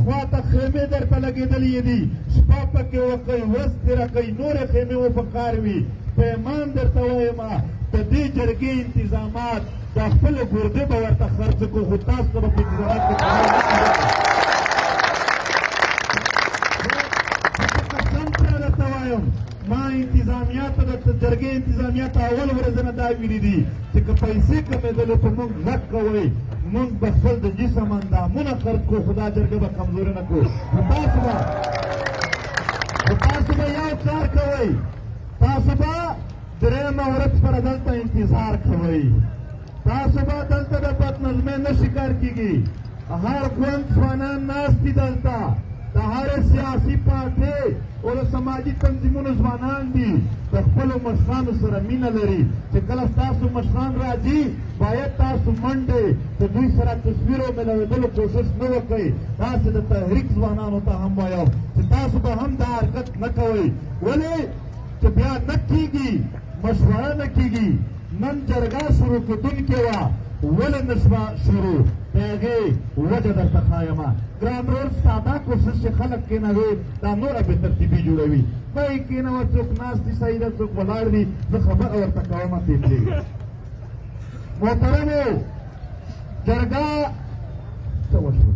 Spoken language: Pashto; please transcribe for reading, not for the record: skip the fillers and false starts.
خوا ته خیمې درته لګېدلې دي، شپه پکې وکئ، ورځ تېره کئ، نورې خیمې مو په کار وي. په ایمان درته وایم، د دې جرګې انتظامات د خپلې ګردې به ورته خرڅ کړو، خو تاسو ته به په انتظامات کې کمی نه کېږي. قسم پرې درته وایم، ما انتظامیه ته، د جرګې انتظامیه ته اول ورځ نه دا ویلي دي چې که پیسې کمېدلې په موږ غږ کوئ، موږ به خپل د جسم اندامونه خرڅ کړو، خو دا جرګه به کمزوري نه کړو. خو تاسو به یو کار کوئ، تاسو به درېیمه ورځ پر دلته انتظار کوئ. تاسو به دلته د بدنظمۍ نه شکار کېږي. هر ګوند ځوانان ناست دي دلته، د هر سیاسي پارټۍ او د سماجي تنظیمونو ځوانان دي، د خپلو مشرانو سره مینه لري. چې کله ستاسو مشران راځي، باید تاسو منډې د دوی سره تصویر او ملاوېدلو کوشش نه وکئ. تاسو د تحریک ځوانانو ته هم وایم چې تاسو به هم دا حرکت نه کوئ، ولې چې بیا نه کېږي، مشوره نه کېږي. نن جرګه شروع کېدونکې وه، ولې نشوه شروع؟ د هغې وجه درته ښایم. ګران ورور، ستا دا کوشش چې خلک کښېنوې، دا نوره بې ترتیبي جوړوي. مه یې کښېنوه، څوک ناست دي صحیح ده، څوک ولاړ دي، زه خبره ورته کوم، ته یې پرېږده. محترمو، جرګه څه وشول؟